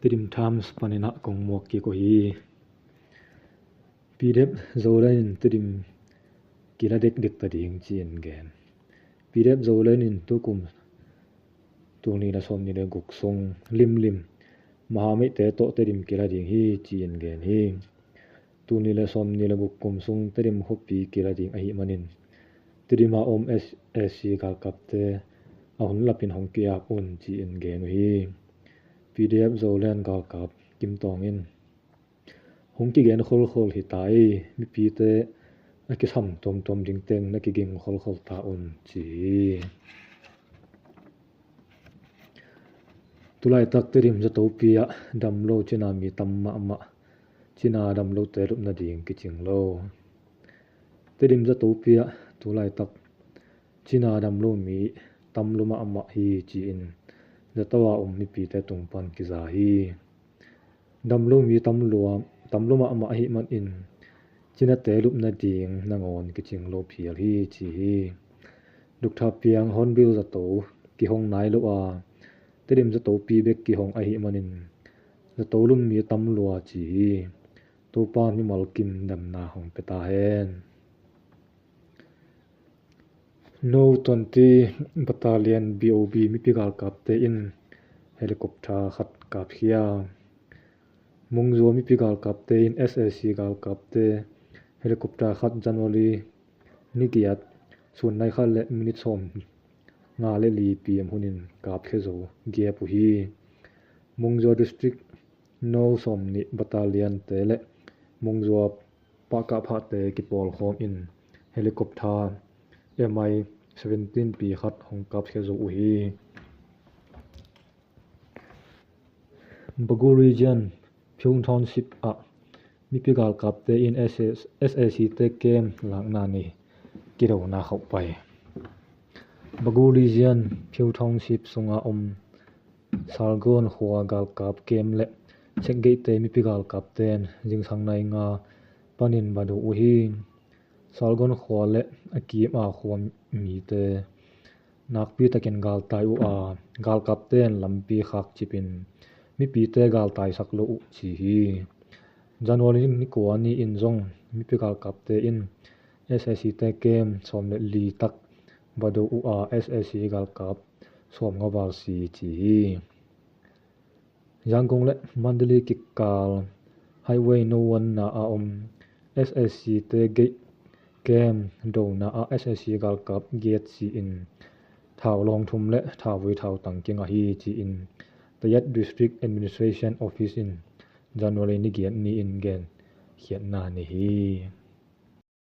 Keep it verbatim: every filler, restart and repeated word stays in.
Tedim Times panin ah kong muak kik uh hi. PDF Zoland in Tedim kila dekdek ta ding ci-in gen. PDF Zoland in tukum tul nih le sawm nih le guk sung limlim Mahameite tawh Tedim kila ding hi ci-in gen hi. Tul nih le sawm nih le guk kum sung Tedim khuapi kila ding ahih manin Tedim a om SAC galkapte a hun lapin hong ki-ap un ci-in gen uh hi. PDF Zoland galkap Kim Tawng in hong kigen kholkhol hi ta hi, mipite a kisam tuamtuam ding teng na kiging kholkhol ta un ci hi. Tulaitak Tedim zatopi ah damlo Cina mi tam mahmah. Cina damlote lupna ding kicing lo. Tedim zatopi ah tulaitak Cina damlo mi tam lua mahmah hi ci-in zato a om mipite tung pan kiza hi. Damlo mi tam lua, tam lua mahmah ahih manin Cinate lupna ding nangawn kicing lo phial hi ci hi. Dukthap piang Hornbill zato kihong nai lo a, Tedim zatopi bek kihong ahih manin zato lum mi tam lua ci hi. Topa mimal kim damna hong pia ta hen. No twenty Battalion BOB mipi galkapte in helicopter khat kapkhia. Mungzua mipi galkapte in SAC galkapte helicopter khat January ni giat sun nai khat le minute sawm nga le li PM hunin kapkhia zo gep uh hi. Mungzua District No sawm nih Battalion te le Mungzua pahkah phahte kipawlkhawm in helicopter MI seventeen P khat hong kapkhia zo uh hi. Bago Region Phu Township ah mipi galkapte in SAC te camp lakna ni kidona khauh pai. Bago Region Phu Township sunga om Sargon khua galkap camp le Sekgeihte mipi galkapten zingsang nai nga panin va do uh hi. Sargon khua le a kim a khua mite nakpi takin galtai uh a, galkapten lampi khak cipin mipite galtaisak lo uh ci hi. January ni kua ni in zong mipi galkapte in SAC te camp sawm le li tak va do uh a, SAC galkap sawm nga val si ci hi. Yangon le Mandalay kikal highway no one na a om SAC te gate camp dona a SAC galkap giat si in thau lawng thum le thauvui thautang kingah hi ci-in Tayad District Administration Office in January ni giat ni in gen khiatna ni hi.